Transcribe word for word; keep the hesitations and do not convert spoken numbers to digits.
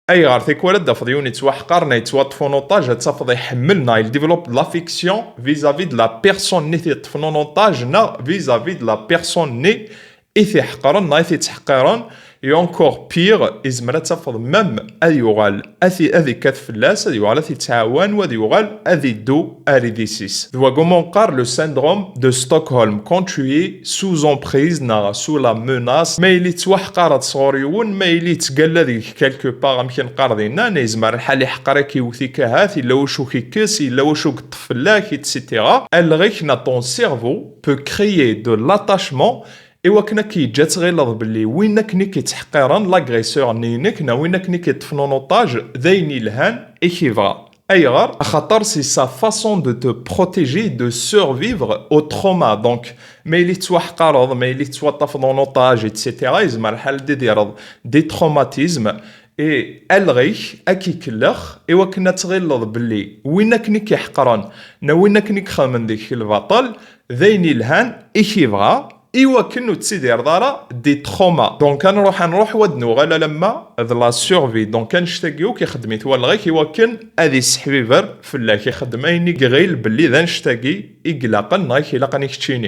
Ayɣer tikwal ad d-tafeḍ yiwen yettwaḥqar neɣ yettwaṭṭef en otage, ad tafeḍ iḥemmel neɣ il développe de l'affection vis-à-vis de la personne-nni i t-iṭṭfen en otage neɣ vis-à-vis de la personne-nni i t-iḥeqren neɣ i t-ittḥeqiren. Et encore pire, izmer ad tafeḍ même ad yuɣal ad t-, ad ikkat fell-as, ad yuɣal ad t-ittɛawan, u ad yuɣal ad iddu ar idis-is. D wagi umi neqqar le syndrome de Stockholm, quand tu es sous emprise neɣ sous la menace. Ma yili tettwaḥqareḍ sɣur yiwen, ma yili yettgalla deg-k quelque part, amek i neqqar dinna, neɣ yezmer lḥal iḥqer-ik, iwet-ik ahat, yella wacu k-ikkes, yella wacu yeṭṭef fell-ak, et cetera. Alɣ-ik neɣ ton cerveau peut créer de l'attachement i wakken ad k-yeǧǧ ad tɣileḍ belli win akken i k-ittḥeqiren, l'agresseur-nni-inek, neɣ win akken i k-iṭṭfen en otage, d ayen yelhan i k-ibɣa. Ayɣer? Axaṭer c'est sa façon de te protéger, de survivre au trauma. Donc, ma yili tettwaḥqareḍ, ma yili tettwaṭṭafeḍ en otage, et cetera, yezmer lḥal ad d-idireḍ des traumatismes, et alɣ-ik ad k-ikellex i wakken ad tɣileḍ belli win akken i k-iḥeqren, neɣ win akken i ixedmen deg-k lbaṭel, d ayen yelhan i k-ibɣa, i wakken ur tettidireḍ ara des traumas. Donc, ad nruḥ, ad nruḥ, u ad nuɣal alamma d la survie. Donc, annect-agi akk ixeddem-it walɣ-ik i wakken ad isseḥbiber fell-ak, ixeddem ayen i iɣil belli d annect-agi i ilaqen, neɣ i k-ilaqen i keččini.